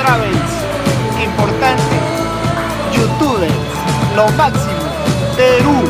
Travels. Importante. Youtubers. Lo máximo. Perú.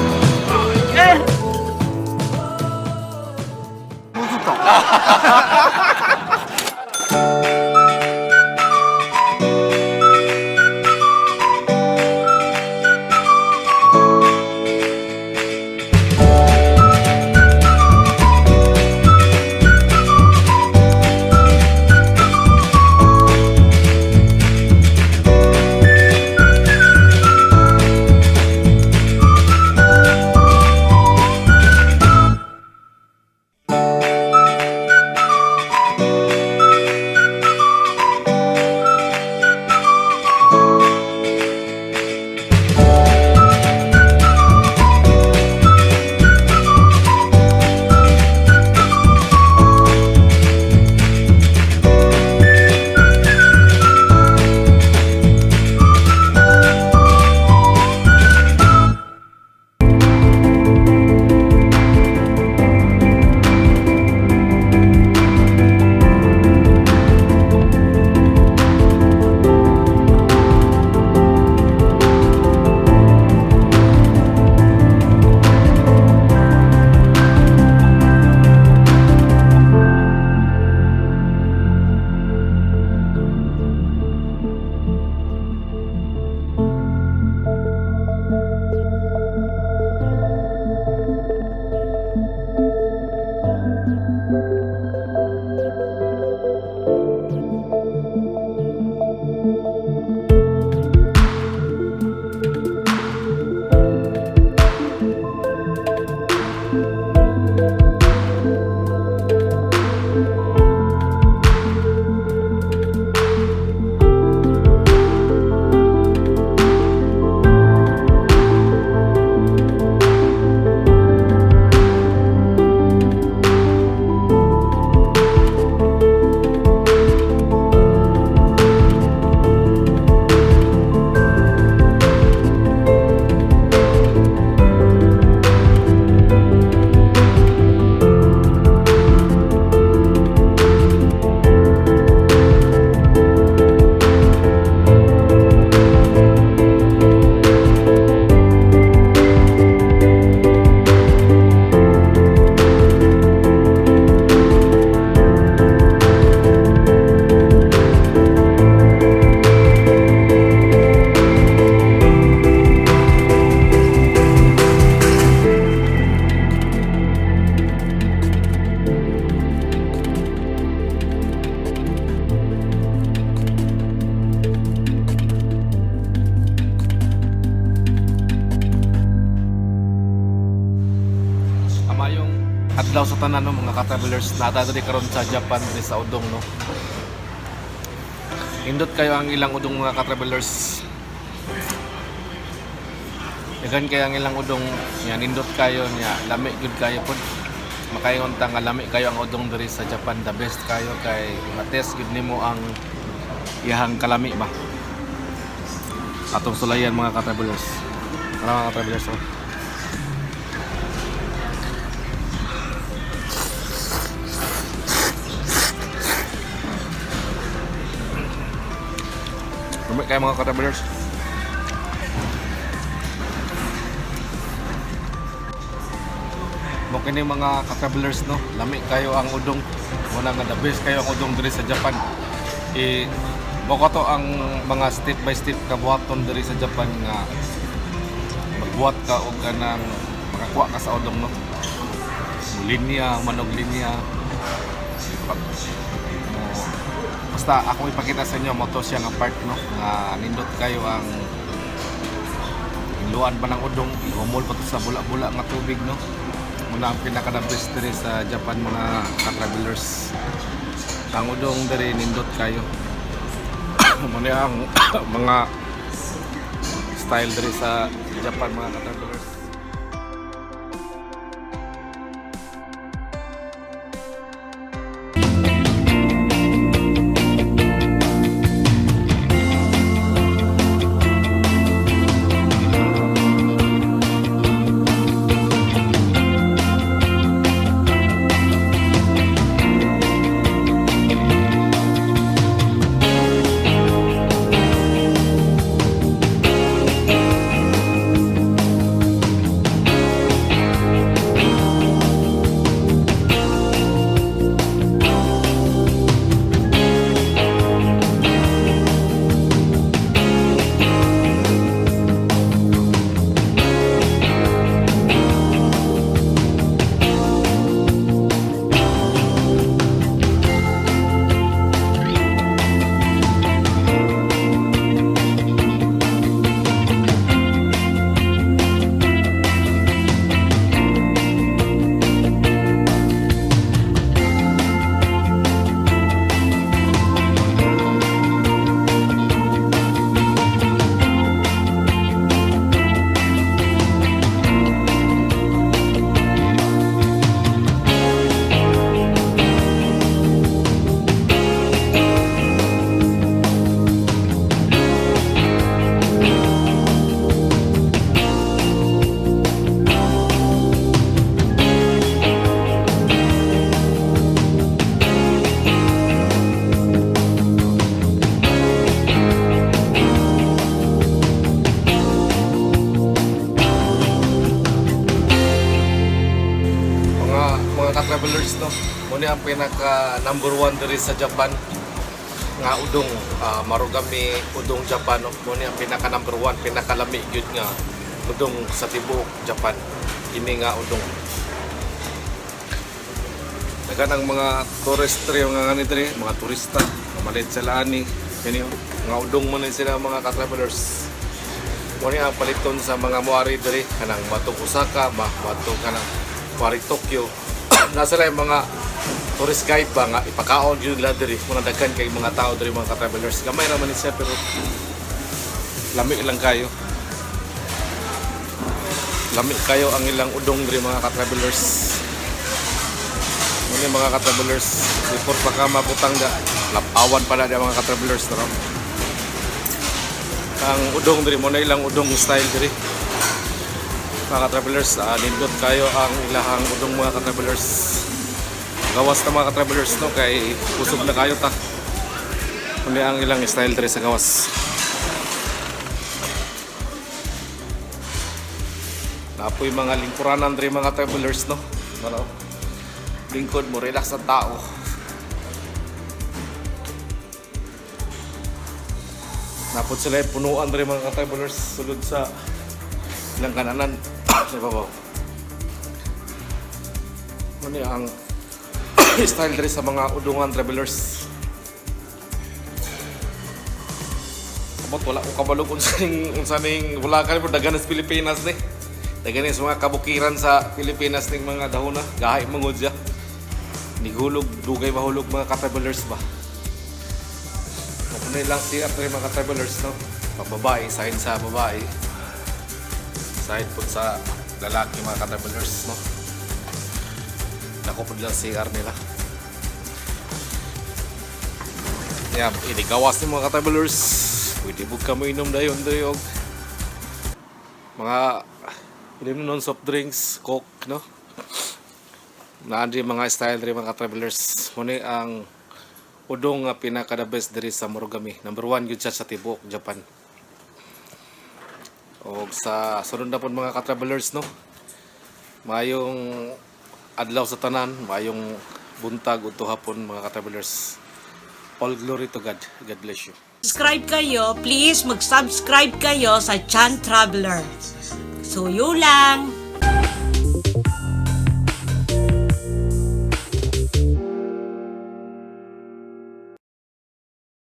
Amayong adlaw sa tanan, no, mga ka-travelers, naa diri karon sa Japan diri sa Udong, no. Indot kayo ang ilang udong, mga ka-travelers. Daghan kayo ang ilang udong nya, nindot kayo nya, lami gyud kayo pod. Makaingon ta nga lami kayo ang udong diri sa Japan, the best kayo kay matest gyud nimo ang iyahang kalami ba. Atong sulayan, mga ka-travelers. Tara, mga ka-travelers, oh. Lami kayo, mga ka-travelers. Mo kini, mga ka-travelers, no. Lami kayo ang udong. Wala nga the best kayo ang udong diri sa Japan. Eh mo to ang mga step by step kabuhaton diri sa Japan nga magbuhat ka og kanang makakuha ka sa udong, no. Linya, manog linya. Pag, mo, basta ako ipakita sa inyo mo to siya nga part, no, nga nindot kayo ang Iluan pa ng udong, ihumol pa to sa bula-bula nga tubig, no. Muna ang pinaka the best diri sa Japan, mga ka-travelers. Ang udong diri nindot kayo. Muna ang mga style diri sa Japan, mga ka-travelers. Mo ni ang pinaka number one diri sa Japan nga udong, Marugame Udong Japan, no? Mo ni ang pinaka number one, pinakalami gyud nga udong sa tibuok Japan. Kini nga udong. Daghan ang mga tourist diri nga ngani diri, mga turista, mamalit sila ani. Kini oh, nga udong man ni sila, mga ka-travelers. Mo ni ang paliton sa mga moari diri kanang matong Osaka, ma matong kanang moari Tokyo. Nasa sila yung mga tourist guide ba nga ipakaon yun nila diri. Muna daghan kay mga tao diri, mga ka-travelers. Gamay ra man ni siya pero lami lang kayo. Lami kayo ang ilang udong diri, mga ka-travelers. Muna, mga ka-travelers, before pa ka mabutang da, lapawan pala di, mga ka-travelers, no? Ang udong diri mo na ilang udong style diri. Mga ka-travelers, nindot kayo ang ilahang udong, mga ka-travelers. Gawas na, mga ka-travelers, no, kay kusog na kayo ta. Muna ang ilang style diri sa gawas. Napoy mga lingkuranan diri, mga travelers, no. Ano? Lingkod mo, relax ang tao. Napod sila yung punuan rin, mga ka-travelers, sulod sa ilang kananan sa ibabaw. Ano yung ang style rin sa mga udungan, travelers. Kamot wala ko kabalo kung unsa ning wala ka pero daghan sa Pilipinas ni. Daghan ni sa mga kabukiran sa Pilipinas ning mga dahona, gahi mangod siya. Nigulog, dugay mahulog, mga ka-travelers ba. Mapunay lang siya rin, mga ka-travelers, no? Pag babae, side sa babae. Side po sa lalaki, mga ka-travelers, no? Naku po lang CR nila. Yeah, inigawas ni mga ka-travelers. Pwede mo ka inom dayon dayog. Mga inom nun soft drinks, coke, no? Naan rin mga style rin, mga travelers. Muni ang udong nga pinaka the best diri sa Marugame. Number one yun siya sa tibuok Japan. O sa sunod na po, mga ka-travelers, no? Mayong adlaw sa tanan, mayong buntag udto hapon, mga ka-travelers. All glory to God. God bless you. Subscribe kayo, please mag-subscribe kayo sa Chan Traveler. So, yun lang.